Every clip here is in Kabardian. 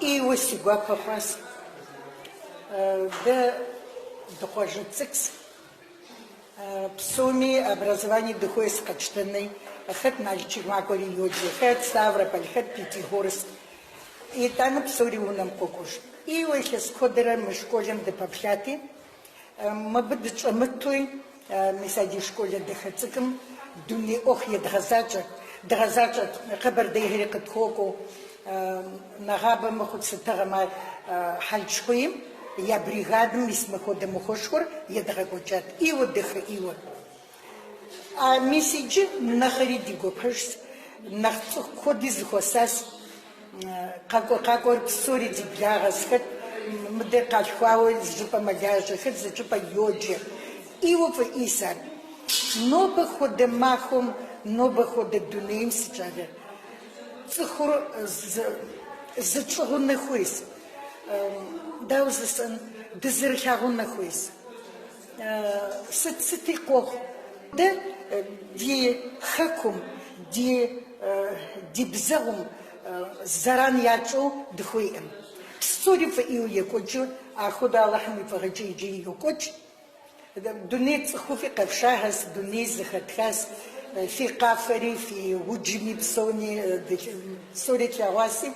ӏейуэ си гуапэ хъуащ. Дэ дыкъуажэ цӏыкӏущ. Псоми образование дыхуейщ къэтщтэней. Хэт Налчик макӏуэри йоджэ, хэт Ставрополь, хэт Пятигорск. Итӏанэ псори унэм къокӏуэж. ӏейуэ илъэс куэдрэ мы школым дыпэплъати, мыбы дыщӏэмытуи, мис а ди школэ дахэ цӏыкӏум дуней ӏуэху едгъэзакӏэт, дгъэзакӏэт, къэбэрдейхэри къытхуокӏуэу. Нэгъабэ мыхъуу сытыгъэм ар Хьэлчкъуейм я бригадэм мис мыхуэдэ махуэшхуэр едгъэкӏуэкӏат, ӏейуэ дахэ ӏейуэ. А мис иджы нэхъри ди гуапэжщ, нэхъ цӏыху куэди зэхуэсащ, къакӏуэ къакӏуэр псори ди благъэщ, хэт мыдэ къалъхуауэ зы щӏыпӏэ мэлажьэ, хэт зы щӏыпӏэ йоджэ. ӏейуэ фӏыӏейщ ар. Нобэ хуэдэ махуэм, нобэ хуэдэ дунейм си щӏалэ цӏыхур зытщӏыгъунэ хуейщ. Дауэ жысӏэн, дызэрылъагъунэ хуейщ. Сыт сыти къохъу. Дэ ди хэкум, ди ди бзэгъум зэран ятщӏэу дыхуейӏым. Псори фӏыӏейуэ екӏуэкӏыу, ахуэдэ Алыхьым и фӏыгъэкӏэ иджыри йокӏуэкӏ. Дуней цӏыхуфӏи къэфшахэщ, дуней зэхэтхащ, фи къафэри, фи уджми псони, псори тлъэгъуаси.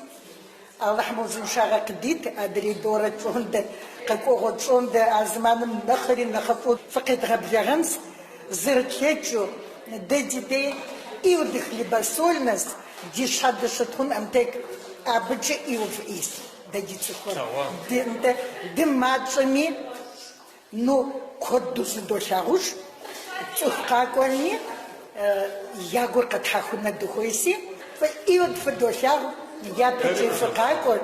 Алыхьым узыншагъэ къыдит, адрей дорэ пщӏондэ, къэкӏуэгъуэ пщӏондэ а зэманым нэхъри нэхъыфӏу фыкъедгъэблэгъэнщ, зэрытлъэкӏыу, дэ ди дей ӏейуэ дыхлебосольнэщ, ди щхьэ дыщытхъунӏым тек, абыкӏэ ӏейуэ фӏыӏейщ дэ ди цӏыхур. Нтӏэ, дымащӏэми, Ну, куэду зыдолъагъуж, цӏыху къакӏуэми, я гур къэтхьэхунэ дыхуейси, фӏы ӏейуэ фыдолъагъу, япэкӏи фыкъакӏуэ.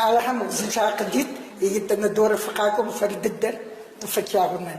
Алыхьым узыншагъэ къыдит, итӏанэ дорэ фыкъакӏуэм фэр дыдэр фытлъагъунэ.